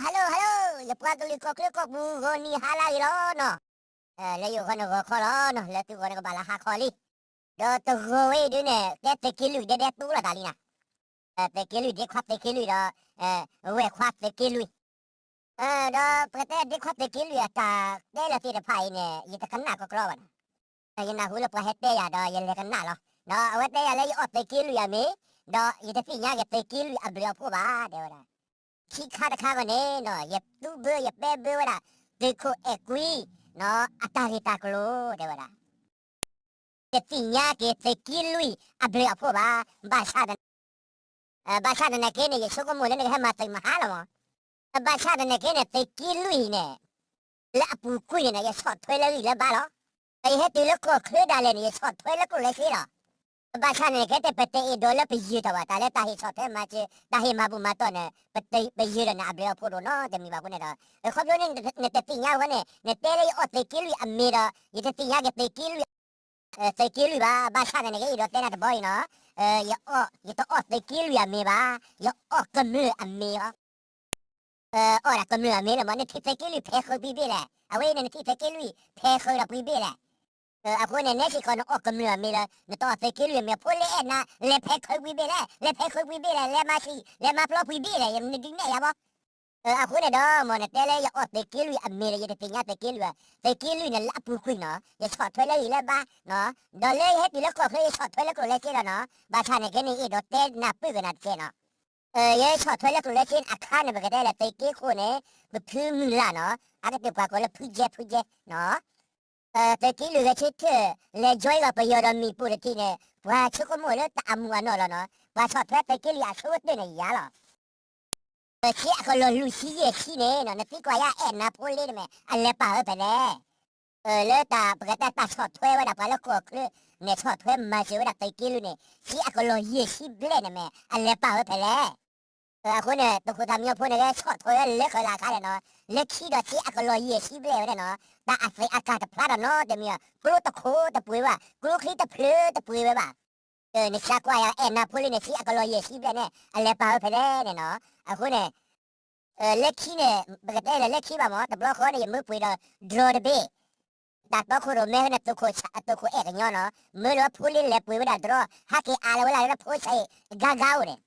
Hello hello, ယပှၤကလုာ်ကီၢ်ချၢကီၢ်ပူၤ ဂီၤနံၤဟါလၢအဂ့ၤလီၤနီၤ. လၢယအိၣ်ဃီန့ၣ်ဂီၤခီလီၤနီၤ, လၢသုဂီၤန့ၣ်ကဘၣ်လၢဟါခီလံ. ဒီးတဂီၤဝဲအံၤဒုန့ၣ် တဲသုးက့လွံၢ်ဒဲဒဲတူၢ်လိာ်သးလံနီၤ. သုးက့လွံၢ် ဒ့ခွါသုးက့လွံၢ်ဒီး ဝဲၢ်ခွါသုးက့လွံၢ် ဒီးပကတဲဒ့ခွါသုးက့လွံၢ်အတၢ်တဲလၢသ့ၣ်တဖၣ်အံၤန့ၣ် ယတကနၣ်ကီကီဘၣ်နီၤ. ယနၢ်ဟူလၢပှၤဟဲတဲယၤဒီးယလဲၤကနၣ်လီၤ. ဒီးအဝဲတဲယၤလၢယအီၣ်သုးက့လွံၢ်အမ့ၤ, ဒီးယတသ့ၣ်ညါက့ၤသုးက့လွံၢ်အဘျုးအဖှိၣ်ဘၣ် တဲဝဲဒၣ်. ခံခါတခါဂီၢ်န့ၣ် ယသူဘၢယပဲဘၢဝဲဒၣ် သုးခိၣ်အဲၣ်ကွံ အတၢ်ဂ့ၢ်တၢ်ကျိၤ တဲဝဲဒၣ်. တသ့ၣ်ညါက့ၤသုးက့လွံၢ်အဘျုးအဖှိၣ်ဘၣ်. ဘၣ်ဆၣ်သနာ်က့န့ၣ် ယဆိကမိၣ်လၢနကဟဲမၤသုးမဟါလီၤမး. ဘၣ်ဆၣ်သနာ်က့န့ၣ် သုးက့လွံၢ်အံၤန့ၣ် လၢအပူၤကွံာ်န့ၣ် ယဆီၣ်ထွဲလၢဂံၢ်လၢဘါလီၤ. ဒီးယဟဲတုၤလၢကီၢ်ချၢဒၣ်လဲာ်န့ၣ် ယဆီၣ်ထွဲလၢကျိၣ်လၢစ့လီၤ. ဘၣ်ဆၣ်သနာ်က့ ပတအဲၣ်ဒိးလၢပယၢၤထီၣ်ဘၣ် တၢ်လၢတၢ်ဟ့ၣ်ဆီၣ်ထွဲမၤစၢၤ တၢ်ဟ့ၣ်မၤဘူၣ်မၤတီၢ်န့ၣ် ပယၢၤဒီးနၤအဘျုးအဖှိၣ်ဒိၣ်နီတမံၤဘၣ်အဃိန့ၣ်ဒီး ခီဖျိန့ၣ် နတသ့ၣ်ညါအဃိန့ၣ် နတဲလၢယအီၣ်သုးက့လွံၢ်အမ့ၤဒီး ယတသ့ၣ်ညါက့ၤသုးက့လွံၢ် သုးက့လွံၢ်ဘၣ်. ဘၣ်ဆၣ်သနာ်က့ အဲၣ်ဒိးတဲနၤတဘျီအံၤနီၤ, ယအီၣ် ယတအီၣ်သုးက့လွံၢ်အမ့ၤဘၣ်, ယအီၣ်ကမျၢၢ်အမ့ၤလီၤ. အီၣ်ဒၣ်ကမျၢၢ်အမ့ၤလီၤမး. နထံၣ်သုးက့လွံၢ်ဖဲးဃုာ်ပံဘ့ၣ်လဲၣ်. အဝဲအံၤန့ၣ် နထံၣ်သုးက့လွံၢ်ဖဲးဃုာ်ဒီးပံဘ့ၣ်လဲၣ်. အဃိန့ၣ် နဲစ့ၢ်ကီးနအီၣ်ကမျၢၢ်အမ့ၤလီၤ. နတအီၣ်သုးက့လွံၢ်အမ့ၤ ဖိလ့အဲၣ်နၤ လဲၤဖဲးဃုာ်ပံဘ့ၣ်လဲၣ်, လဲၤဖဲးဃုာ်ပံဘ့ၣ်လဲၣ်, လဲၤမၤဆံး လဲၤမၤပျီပံဘ့ၣ်လဲၣ်, နဒုးနဲၣ်ယၤဘၣ်. အဃိန့ၣ်ဒီး မ်နတဲလၢယအီၣ်သုးက့လွံၢ်အမ့ၤဒီး ယတသ့ၣ်ညါသုးက့လွံၢ်ဘၣ်. သုးက့လွံၢ်န့ၣ်လၢအပူၤကွံာ်နီၤ, ယဆီၣ်ထွဲလၢဂံၢ်လၢဘါ, ဒီးလၢယဟဲတုၤလၢကီၢ်ချၢ ယဆီၣ်ထွဲလၢကျိၣ်လၢစ့လီၤနီၤ. ဘၣ်ဆၣ်သနာ်က့န့ၣ် အဲၣ်ဒိးတဲနၢ်ပၢၢ်က့ၤနၤတစဲးနီၤ. ယဆီၣ်ထွဲလၢကျိၣ်လၢစ့အခါန့ၣ် ပကတဲလၢသုးက့ခိၣ်န့ၣ် ပဖုမုၢ်လၢ်နီၤ, အကတၢၢ်ပှၤကိးလၢဖုကဲ ဖုကဲနီၤ. သုးက့လွံၢ်ဂဲၤဆၢထၢၣ် လဲၤ join လီၤပယီၤဒီးမ့ၣ်ပိၢ်တထံးန့ၣ် ပှၤဆိကမိၣ်လၢတၢ်အမူးအနီၣ်လီၤနီၤ. ပှၤဆီၣ်ထွဲသုးက့လွံၢ်အဆိကတၢၢ်န့ၣ်ယၤလီၤ. ဆံးအကလီၢ်လွံၢ်ဆံယဲၢ်ဆံန့ၣ် နသံကွၢ်ယၤအဲၣ်နၤဖိလ့တမ့ၢ် အလဲၤပာ်ဝဲဖဲလဲၣ်. လၢတၢ်ပကတဲတၢ်ဆီၣ်ထွဲဝဲဒၣ်ပှၤလၢကီၢ်ချၢန့ၣ် ဆီၣ်ထွဲမၤစၢၤဝဲဒၣ်သုးက့လွံၢ်န့ၣ် ဆံးအကလီၢ်ယဲၢ်ဆံဘျဲၣ်န့ၣ်မ့ၢ် အလဲၤပာ်ဝဲဖဲလဲၣ်. အဃိန့ၣ် သုးခိၣ်သၣ်မံညီၤဖိန့ၣ်ဂဲၤဆီၣ်ထွဲဝဲလၢဃၢၤလၢ်အခါန့ၣ်နီၤ, လၢခံဒီးဆံးအကလီၢ်ယဲၢ်ဆံဘျဲၣ်ဝဲန့ၣ်နီၤ, တၢ်အသံးအကာ်တဖျါဒီးနီတမံၤ, ကျိတခိၣ်တပှ့ၤဘၣ်, ကျိချံတဖျၢၣ်တပှ့ၤဝဲဘၣ်. နစးကွၢ်ယၤအဲၣ်နၤဖိလ့န့ၣ် ဆံးအကလီၢ်ယဲၢ်ဆံဘျဲၣ်န့ၣ် အလဲၤပာ်ဝဲဖဲလဲၣ်န့ၣ်နီၤ. အဃိန့ၣ် လၢခံန့ၣ် ပကတဲလၢလၢခံဘၣ်မး တဘျီဃီန့ၣ် ယမၢပှ့ၤဒီး drone တဘ့ၣ်, တၢ်တီခိၣ်ရိၣ်မဲန့ၣ် သုးခိၣ်အဲၣ်ကညီနီၤ, မၢလီၤဝဲဖိလ့လဲၤပှ့ၤဝဲဒၣ် drone ဟးက့ၤအါလီၤဝဲလၢဖိဆါအံၤ ဂၤဂၤအိၣ်န့ၣ်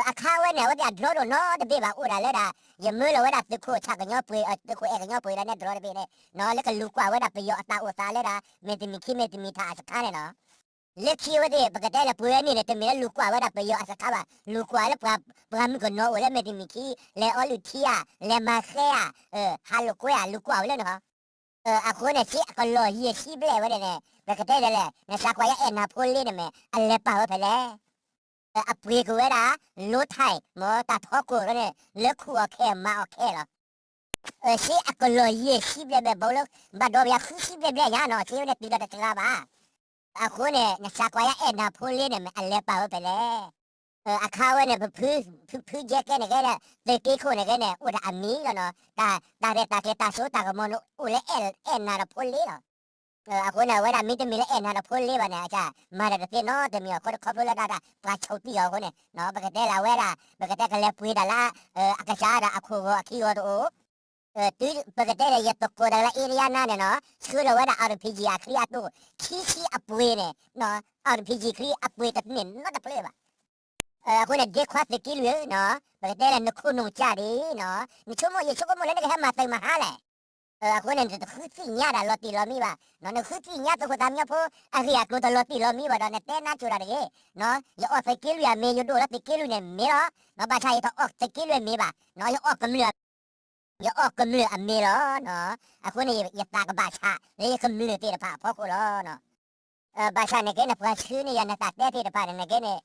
အခါဝဲန့ၣ် အဝဲသ့ၣ်အ drone ဒိၣ်နီတဘ့ၣ်ဘၣ် အိၣ်ဒၣ်လၢဒၣ် ယမၢလီၤဝဲဒၣ်သုးခိၣ်ဆၣ်ကညီပှ့ၤ သုးခိၣ်အဲၣ်ကညီပှ့ၤလီၤန့ၣ် drone တဘ့ၣ်န့ၣ်နီၤ လၢကလူၤကွၢ်ဝဲဒၣ်ပယီၤအတၢ်အိၣ်သးလၢဒၣ် မ့ၢ်တမံၤခံမ့ၢ်တမံၤထးအစခါန့ၣ်နီၤ. လၢခံအဝဲသ့ၣ် ပကတဲလၢပှ့ၤဝဲန့ၣ်န့ၣ် တမ့ၢ်လၢလူၤကွၢ်ဝဲဒၣ်ပယီၤအစခါဘၣ်, လူၤကွၢ်လၢပှၤမုၣ်ကနီၤအိၣ်လၢမ့ၢ်တမံၤခံ လဲၤအီလုၢ်ထံဧါ, လဲၤမၤဃဲဧါ, ဟးလိာ်ကွဲဧါ လူၤကွၢ်ဝဲလၢန့ၣ်ဟီ အဃိန့ၣ် ဆံးအကလီၢ်ယဲၢ်ဆံဘျဲၣ်ဝဲန့ၣ်န့ၣ် ပကတဲဒ်လဲၣ် နစးကွၢ်ယၤအဲၣ်နၤဖိလ့န့ၣ်မ့ၢ် အလဲၤပာ်ဝဲဖဲလဲၣ်. အပှ့ၤက့ၤဝဲဒၣ် လိထၢၣ် မ့ၢ်တၢ်ထီကိၢ်န့ၣ် လၢခူၣ်အီၤခဲမၤအီၤခဲလီၤ. ဆံးအကလီၢ်ယဲၢ်ဆံဘျဲၣ်ဘျဲၣ် ဘၣ်လၢ ဘၣ်ဒီးပယၤဃုဆံဘျဲၣ်ဘျဲၣ်ညါနီၤ ဆံးဝဲန့ၣ်တုၤဒီးတစှၤဘၣ်. အဃိန့ၣ် နစးကွၢ်ယၤအဲၣ်နၤဖိလ့န့ၣ်မ့ၢ် အလဲၤပာ်ဝဲဖဲလဲၣ်. အခါဝဲန့ၣ် ပဖု ဖုကဲကဲန့ၣ်ဂ့ၤဒီး သုးက့ခိၣ်န့ၣ်ဂ့ၤန့ၣ် အိၣ်ဒီးအမံၤလီၤနီၤ, တၢ်ရဲၣ်တၢ်ကျဲၤတၢ်စိတၢ်ကမီၤန့ၣ် အိၣ်လၢအဲၣ်နၤဒီးဖိလ့လီၤ. အဃိန့ၣ် အဝဲဒၣ်မ့တမ့ၢ်လၢအဲၣ်နၤဒီးဖိလ့ဘၣ်န့ၣ် အကမၤဒီးတသ့နီတမံၤအဃိ ခီဖျိလၢဒၣ်ပှၤဆိးတံၢ်အီၤအဃိန့ၣ် ပကတဲလၢအဝဲဒၣ် ပကတဲကလဲၤပှ့ၤတၢ်လၢ အကစၢ်ဒီးအခိၣ်ဂီၤအခံဂီၤတအိၣ် တုၤပကတဲဒီး ယသကိးတၢ်လၢအ့ဒယါနါန့ၣ်နီၤ ဆှၢလီၤဝဲဒၣ် RPG အချံအတိၢ် ခံဆံအပှ့ၤန့ၣ် RPG ချံအပှ့ၤတန့ၢ်နီတဖျၢၣ်ဘၣ်. အဃိန့ၣ် ဒ့ခွါသုးက့လွံၢ်ဧၢနီၤ ပကတဲလၢနခိၣ်နူာ်ကၢ်ဒံးနီၤ နဆိကမိၣ် ယဆိကမိၣ်လၢနကဟဲမၤသုးမဟါလဲၣ်. အဃိန့ၣ် နတဃုသ့ၣ်ညါဒၣ်လီၤတံၢ်လီၤမံဘၣ်, နဃုသ့ၣ်ညါသုးခိၣ်သးမံညီဖိ အဂ့ၢ်အကျိၤတလီၤတံၢ်လီၤမံဘၣ်ဒီး နတဲနါစိၤတၢ်တဂ့ၤ, ယအီၣ်သုးက့လွံၢ်အမ့ၤ ယဒိၣ်လၢသုးက့လွံၢ်န့ၣ်မ့ၤလီၤ, ဘၣ်ဆၣ်ယတအီၣ်သုးက့လွံၢ်အမ့ၤဘၣ်, ယအီၣ်ကမျၢၢ် ယအီၣ်ကမျၢၢ်အမ့ၤလီၤ. အဃိန့ၣ် ယသးကဘၣ်ဆးလၢယကမျၢၢ်သ့ၣ်တဖၣ်အဖီခိၣ်လီၤ. ဘၣ်ဆၣ်န့ၣ်က့န့ၣ် ပှၤဆှၢန့ၢ်ယၤနတၢ်တဲသ့ၣ်တဖၣ်န့ၣ်န့ၣ်က့န့ၣ်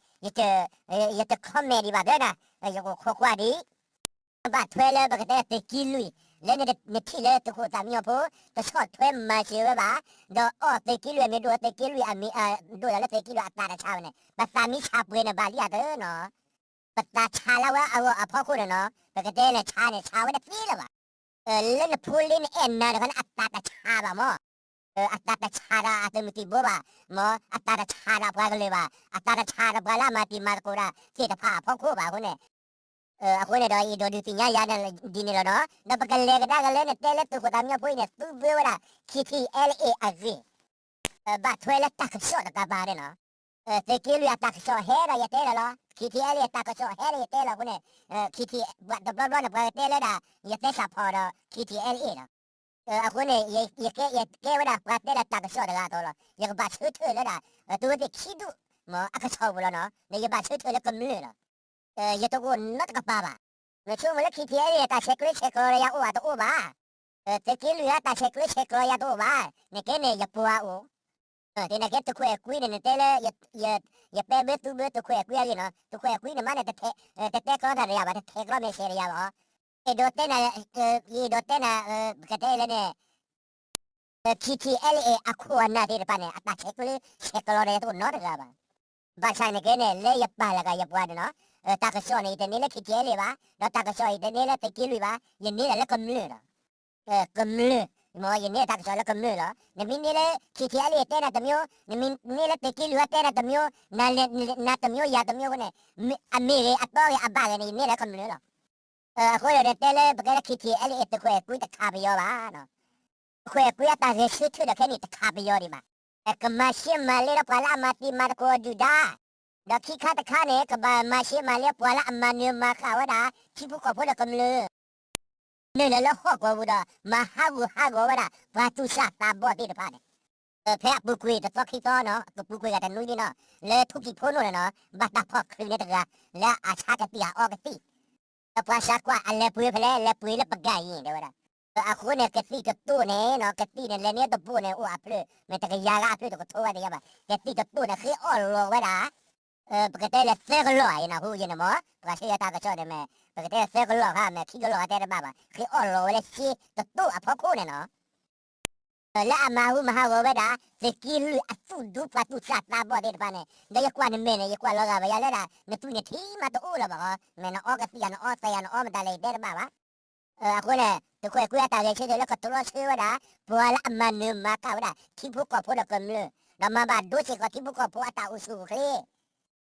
ယတ comment ဒံးဘၣ်ဘျီနီၤ, ယကခိးကွၢ်ဒံး ဘၣ်ထွဲလၢပကတဲသုးက့လွံၢ် လၢနထံၣ်လၢသုးခိၣ်သးမံညီဖိ တဆီၣ်ထွဲမၤစၢၤဝဲဘၣ်, ဒီးအီၣ်သုးက့လွံၢ်အမ့ၤ ဒိၣ်သုးက့လွံၢ်အမ့ၤ ဒိၣ်ဒီးလၢသုးက့လွံၢ်အသးတဆါဘၣ်န့ၣ် ပသးမံဆးပှဲၤန့ၣ်ဘၣ်လံဧါတနီၤ ပသးဆါလၢဝဲအဂီၢ်အဖီခိၣ်န့ၣ်နီၤ ပကတဲန့ၣ်ဆါန့ၣ်ဆါဝဲတသ့လၢၤဘၣ်. လၢနဖိလ့နအဲၣ်နၤတခီန့ၣ် အသးတဆါဘၣ်မး, အသးတဆါဒီးအသုးမုၢ်သံၣ်ဘိဘၣ်, မ့ၢ်အသးတဆါဒီးပှၤကလုာ်ဘၣ်, အသးတဆါဒီးပှၤလၢအမၤတံၤမၤသကိးတၢ်သ့ၣ်တဖၣ်အဖီခိၣ်ဘၣ်အဃိန့ၣ် အဃိန့ၣ်ဒီး ယအဲၣ်ဒိးဒုးသ့ၣ်ညါယၤဒ်န့ၣ်လီၤနီၤ. ဒီးပကလဲၤကဒါက့ၤလၢနတဲလၢသုးခိၣ်သးမံညီဖိအံၤန့ၣ် သူဘၢဝဲဒၣ် K T L A အဂ့ၢ် ဘၣ်ထွဲလၢတၢ်ကစီၣ်တကးဘၣ်န့ၣ်နီၤ. သုးက့လွံၢ်အတၢ်ကစီၣ်ဟဲဒီးယတဲလီၤလီၤ, K T L A အတၢ်ကစီၣ်ဟဲဒီးယတဲလီၤအဃိန့ၣ်, K T တဘျီဘျီန့ၣ် ပှၤကတဲလၢဒၣ် ယသဲစးဖီၣ်ဒီး K T L A နီၤ. အဃိန့ၣ် ယကဲဝဲဒၣ်ပှၤတဲလၢတၢ်ကစီၣ်တဂၤအသိးလီၤ. ယကဘၣ်ဆၢထၢၣ်လၢဒၣ် သုဝဲသ့ၣ်ခံဒူၣ် အကစီၣ်ပူၤလီၤနီၤ. ဒီးယဘၣ်ဆၢထၢၣ်လၢကမျၢၢ်လီၤ. ယတအိၣ်နီတကပၤဘၣ်. နဆိကမိၣ်လၢ K T L A တၢ်ဆဲးကျၢဆဲးကျိးဒီးယၤအိၣ်ဘၣ်တအိၣ်ဘၣ်. သုးက့လွံၢ်အတၢ်ဆဲးကျၢဆဲးကျိးယၤတအိၣ်ဘၣ်. နကဲန့ၣ်ယပှၤအိၣ် သနာ်က့ သုးခိၣ်အဲၤကွံန့ၣ် နတဲလၢ ယပဲဘၢသူဘၢသုးခိၣ်အဲၤကွံအဂ့ၢ်နီၤ. သုးခိၣ်အဲၤကွံန့ၣ်မးန့ၣ် တတဲကျီတၢ်ဒီးယၤဘၣ်, တထဲးကျီမဲာ်ဆှဲးဒီးယၤဘၣ်. အဲၣ်ဒိးတဲနၤ, ယအဲၣ်ဒိးတဲနၤ, ပကတဲလၢန့ၣ် K T L A အခိၣ်အနၢ်သ့ၣ်တဖၣ်န့ၣ် အတၢ်ဆဲးကျၢဆဲးကျိးဒီးယၤတအိၣ်နီတဂၤဘၣ်. ဘၣ်ဆၣ်န့ၣ်ကဲန့ၣ် လၢယပာ်လီၤက့ၤယပှၤန့ၣ်နီၤ, တၢ်ကစီၣ်န့ၣ် ယတန့ၢ်လၢ K T L A ဘၣ်, ဒီးတၢ်ကစီၣ်ယတန့ၢ်လၢသုးက့လွံၢ်ဘၣ်, ယန့ၢ်ဒၣ်လၢကမျၢၢ်လီၤ. ကမျၢၢ်, မ်ယန့ၢ်တၢ်ကစီၣ်လၢကမျၢၢ်လီၤ. နမ့ၢ်န့ၢ်လၢ K T L A တဲနၤတမျိုး, နမ့ၢ်န့ၢ်လၢသုးက့လွံၢ်တဲနၤတမျိုး, နၤတမျိုးယၤတမျိုးအဃိန့ၣ်, အမ့ၢ်ဂ့ၤအတီဂ့ၤအဘၣ်ဂ့ၤန့ၣ် ယန့ၢ်လၢကမျၢၢ်လီၤ. အဃိဒီးနတဲလၢပကဲလၢ K T L A သုးခိၣ်အဲၤကွံတခးပယီၤဘၣ်နီၤ. သုးခိၣ်အဲၤကွံအတၢ်ဂဲၤဆၢထၢၣ်ဒီးခဲအံၤန့ၣ်တခးပယီၤဒံးဘၣ်. ကမၤရှဲမၤလ့ဒီးပှၤလၢအမၤသံမၤသကိးဒုၣ်ဒါ, ဒီးခံခါတခါန့ၣ် ကဘၣ်မၤရှဲမၤလ့ပှၤလၢအမၤနၢၤမၤဃၣ်ဝဲဒၣ် ထံဖိကီၢ်ဖိဒီးကမျၢၢ် နုာ်လီၤလၢဟီၣ်ကဝီၤပူၤဒီး မၤဟးဂူာ်ဟးဂီၤဝဲဒၣ် ပှၤသူၣ်စၢ်သးဘီၣ်သ့ၣ်တဖၣ်န့ၣ်, ဖဲအပူၤကွံာ်တသီခံသီနီၤ, အပူၤကွံာ်ဂၤတနွံန့ၣ်နီၤ, လၢထူကံၣ်ဖိနီၣ်န့ၣ်နီၤ, ဘၣ်တၢ်ဖီၣ်ချုးန့ၢ်တဂၤ လၢအဆါကသံၣ်အအီကသံၣ်, ဒီးပှၤစးကွၢ်အလဲၤပှ့ၤဖဲလဲၣ်, လဲၤပှ့ၤလၢပကၣ်ယံၤ တဲဝဲဒၣ်. အဃိန့ၣ် ကသံၣ်တတိၢ်န့ၣ်နီၤ, ကသံၣ်န့ၣ် လဲၤန့ၢ်တဘိန့ၣ် အိၣ်အဖျၢၣ်, မ့ၢ်တကယၤဂၤအဖျၢၣ်တကထိဝဲတယၤဘၣ်, ကသံၣ်တတိၢ်န့ၣ် ဃ့အီၣ်လီၤဝဲဒၣ် ပကတဲလၢသၢကလီၢ်အံၤနီၤ, ဟူယဲန့ၣ်မ့ၢ် ပှၤဆၢယတၢ်ကစီၣ်န့ၣ်မ့ၢ် ပကတဲလၢသၢကလီၢ်ခါ မ့ၢ်ခံကလီၢ်ခါတဲတဘၣ်ဘၣ်, ဃ့အီၣ်လီၤဝဲလၢစ့တတိၢ်အဖီခိၣ်န့ၣ်နီၤ, လၢအမၤဟူမၤဟးဂီၤဝဲဒၣ် သုးက့လွံၢ်အသူၣ်ဒူပှၤသူၣ်စၢ်သးဘီၣ်သ့ၣ်တဖၣ်န့ၣ်, ဒီးယကွၢ်နမဲာ်န့ၣ် ယကွၢ်လီၤဂာ်ဘၣ်ယၤလၢဒၣ် နသွံၣ်န့ၣ်ထံမးတအိၣ်လၢၤဘၣ်ဃီ, မ့ၢ်နအီကသံၣ်ယၤ နအီသဲးယၤ နအီမတၤလဲၣ်ယတဲတဘၣ်ဘၣ်. အဃိန့ၣ် သုးခိၣ်အဲၤကွံအတၢ်ဂဲၤဆၢထၢၣ်လၢကတြီဆၢဝဲဒၣ် ပှၤလၢအမၤနၢၤမၤဃၣ်ဝဲဒၣ် ထံဖိကီၢ်ဖိဒီးကမျၢၢ်, ဒီးမၤဘၣ်ဒိစ့ၢ်ကီးထံဖိကီၢ်ဖိအတၢ်အိၣ်ဆူၣ်အိၣ်ချ့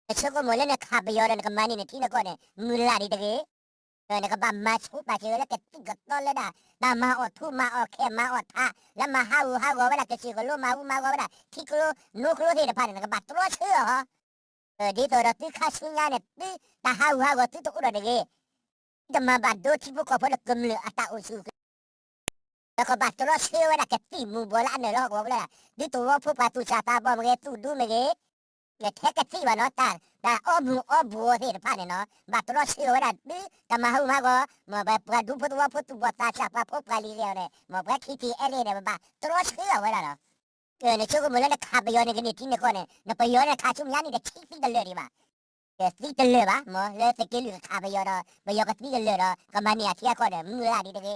နဆိကမိၣ်လၢနခးပယီၤဒီးနကမၤန့ၢ်နထံနကီၢ်န့ၣ် မုၢ်လၢ်ဒံးတဂ့ၤ. နကဘၣ်မၤဆိပာ်စၢၤလၢကသံၣ်ကသီလၢဒၣ် တၢ်မၤအီၣ်ထူမၤအီၣ်ခဲမၤအီၣ်ထး လၢမၤဟးဂူာ်ဟးဂီၤဝဲဒၣ်ကစၢၢ်ကလိမၤဟူမၤဂီၤဝဲဒၣ် ထံကျိနိကျိသ့ၣ်တဖၣ်န့ၣ် နကဘၣ်တြီဆၢအီၤဟီ ဒ်သိးဒီးသုခါဆူညါန့ၣ် သုတၢ်ဟးဂူာ်ဟးဂီၤသုတအိၣ်ဒီးတဂ့ၤ. သုတမၤဘၣ်ဒိထံဖိကီၢ်ဖိဒီးကမျၢၢ်အတၢ်အိၣ်ဆူၣ်အိၣ်ချ့ ဒီးကဘၣ်တြီဆၢဝဲဒၣ်ကသံၣ်မူၤဘှီးလၢအနၢၤလၢဟီၣ်ကဝီၤပူၤလၢ သုသဝီဖိပှၤသူၣ်စၢ်သးဘီၣ်မ့ၢ်ဂ့ၤ သူၣ်ဒူမ့ၢ်ဂ့ၤ ထဲကသံၣ်ဘၣ်နီၤ တၢ်အီမူၤအီဘှီးသ့ၣ်တဖၣ်န့ၣ်နီၤ ဘၣ်တြီဆၢအီၤဝဲဒၣ် သုတမၤဟူမၤဂီၤ မ်ပှၤဒူဖိသဝီဖိသူၣ်ဘီၣ်သးစၢ်ပှၤဖိပှၤလံၤဂ့ၤန့ၣ် မ်ပှၤ K T L A န့ၣ် ပဘၣ်တြီဆၢအီၤဝဲဒၣ်လီၤ. နဆိကမိၣ်လၢနခးပယီၤန့ၣ်ကန့ၢ်ထံနကီၢ်န့ၣ် နပယီၤန့ၣ်ခးဆူမဲာ်ညါန့ၣ် တထံၣ်သံတလၢာ်ဒံးဘၣ်. ကသံတလၢာ်ဘၣ် မ်လၢသုးက့လွံၢ်ကခးပယီၤဒီး ပယီၤကသံကလၢာ်ဒီး ကမၤန့ၢ်အထံအကီၢ်ဒီး မုၢ်လၢ်ဒံးတဂ့ၤ.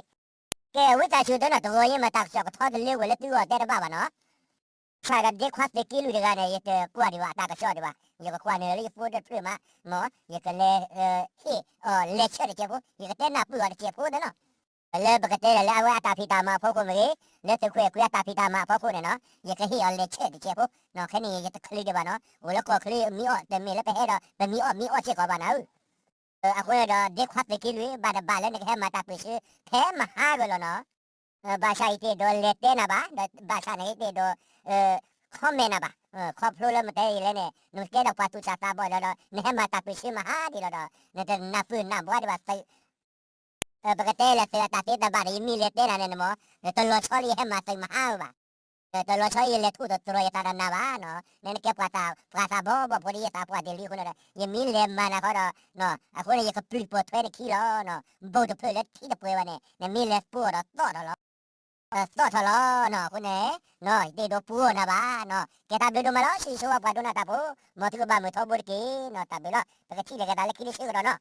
ကဲ ဝံသးစူၤတနီၤ တဂီၤယဲမၤတၢ်ကစီၣ်ကထီတလၢဝဲလၢသုဂီၢ်တဲတဘၣ်ဘၣ်နီၤ. ဆၣ်ဒီးဒ့ခွါသုးက့လွံၢ်တဂၤန့ၣ် ယတကွၢ်ဒံးဘၣ်အတၢ်ကစီၣ်ဒံးဘၣ် ယကကွၢ်န့ၣ်လၢယဖိဒိၣ်တဖျၢၣ်မး မ်ယကလဲၤ ဟ့ၣ်အီၤလဲၤဆၢတစဲးဖိ ယကတဲနၢ်ပၢၢ်အီၤတစဲးဖိသနီၤ. လၢပကတဲဒီးလၢအဝဲအတၢ်ဖံးတၢ်မၤအဖီခိၣ်မ့ၢ်ဂ့ၤ လၢသုးခိၣ်အဲၤကွံအတၢ်ဖံးတၢ်မၤအဖီခိၣ်န့ၣ်နီၤ ယကဟ့ၣ်အီၤလဲၤဆၢတစဲးဖိ ခဲန့ၣ်ယတချုးဒံးဘၣ်နီၤ အိၣ်လၢကီၢ်ချၢမ့ၢ်အီၣ်တမ့ၢ်လၢပဟဲဒီး ပမ့ၢ်အီၣ်မ့ၢ်အီၣ်စ့ၢ်ကီးဘၣ်နၤဧၢ. အဃိန့ၣ်ဒီး ဒ့ခွါသုးက့လွံၢ် ဘၣ်တဘၣ်လၢနကဟဲမၤတၢ်ပၢၢ်ဆၢ ဖဲမဟါဂီၤလီၤနီၤ. ဘၣ်ဆၣ်ယတအဲၣ်ဒိးလဲၤတဲနၤဘၣ် ဒီးဘၣ်ဆၣ်န့ၣ်ယတအဲၣ်ဒိး comment နၤဘၣ်. ခီဖျိလၢမတဲအံၤလဲၣ်န့ၣ် နကဲဒီးပှၤသူၣ်စၢ်သးဘီၣ်ဒီး နဟဲမၤတၢ်ပၢၢ်ဆၢမဟါဒံးလီၤဒီး နတနၢ်ပၢၢ်နၢ်ဘှီဒံးဘၣ်သုး ပကတဲလၢသုးအတၢ်သ့တၢ်ဘၣ်ဒီး ယမ့ၢ်လဲၤတဲနၤန့ၣ်န့ၣ်မ့ၢ် တလီၤဆီလၢယဟဲမၤသုးမဟါဧိၤဘၣ်. တလီၤဆီလၢယလဲၤထူၣ်တတြီၤယသးဒီးနၤဘၣ်နီၤ. နကဲပှၤသးပှၢ်သးဘီဘီၣ်ဖိဒ်ယသးပှၢ်တ့ၢ်လံအဃိန့ၣ်ဒီး ယမ့ၢ်လဲၤမၤနၤဃီဒီး အဃိန့ၣ် ယကပျုၢ်ပိာ်ထွဲနခံလီၤ. ဘိၣ်တဖျၢၣ်လၢထံတပှဲၤဘၣ်န့ၣ် နမ့ၢ်လဲၤပိာ်အီၤဒီးသီၣ်ထီၣ်လီၤ. သီၣ်ထီၣ်လီၤနီၤ အဃိန့ၣ် ယတအဲၣ်ဒိးပှီၢ်နၤဘၣ်နီၤ. ကဲတၢ်ဘျုးဒိၣ်မးလီၤ ဆံးဆိဝဲပှၤဒိကနၣ်တၢ်ဖိ မ်သုကဘၣ်မုာ်ထီဘိတက့ၢ်နီၤ. တၢ်ဘျုးလီၤ ပကထံၣ်လိာ်က့ၤသးလၢခံတဆၢကတီၢ်န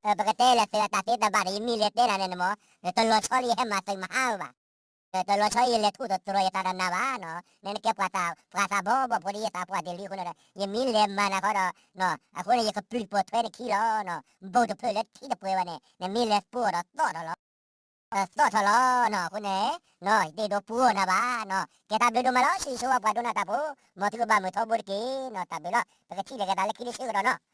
ီၤ. ပကတဲလၢသုးအတၢ်သ့တၢ်ဘၣ်ဒီး ယမ့ၢ်လဲၤတဲနၤန့ၣ်န့ၣ်မ့ၢ် တလီၤဆီလၢယဟဲမၤသုးမဟါဧိၤဘၣ်. တလီၤဆီလၢယလဲၤထူၣ်တတြီၤယသးဒီးနၤဘၣ်နီၤ. နကဲပှၤသးပှၢ်သးဘီဘီၣ်ဖိဒ်ယသးပှၢ်တ့ၢ်လံအဃိန့ၣ်ဒီး ယမ့ၢ်လဲၤမၤနၤဃီဒီး အဃိန့ၣ် ယကပျုၢ်ပိာ်ထွဲနခံလီၤ. ဘိၣ်တဖျၢၣ်လၢထံတပှဲၤဘၣ်န့ၣ် နမ့ၢ်လဲၤပိာ်အီၤဒီးသီၣ်ထီၣ်လီၤ. သီၣ်ထီၣ်လီၤနီၤ. အဃိန့ၣ် ယတအဲၣ်ဒိးပှီၢ်နၤဘၣ်နီၤ. ကဲတၢ်ဘျုးဒိၣ်မးလီၤ ဆံးဆိဝဲပှၤဒိကနၣ်တၢ်ဖိ မ်သုကဘၣ်မုာ်ထီဘိတက့ၢ်နီၤ. တၢ်ဘျုးလီၤ ပကထံၣ်လိာ်က့ၤသးလၢခံတဆၢကတီၢ်နီၤ.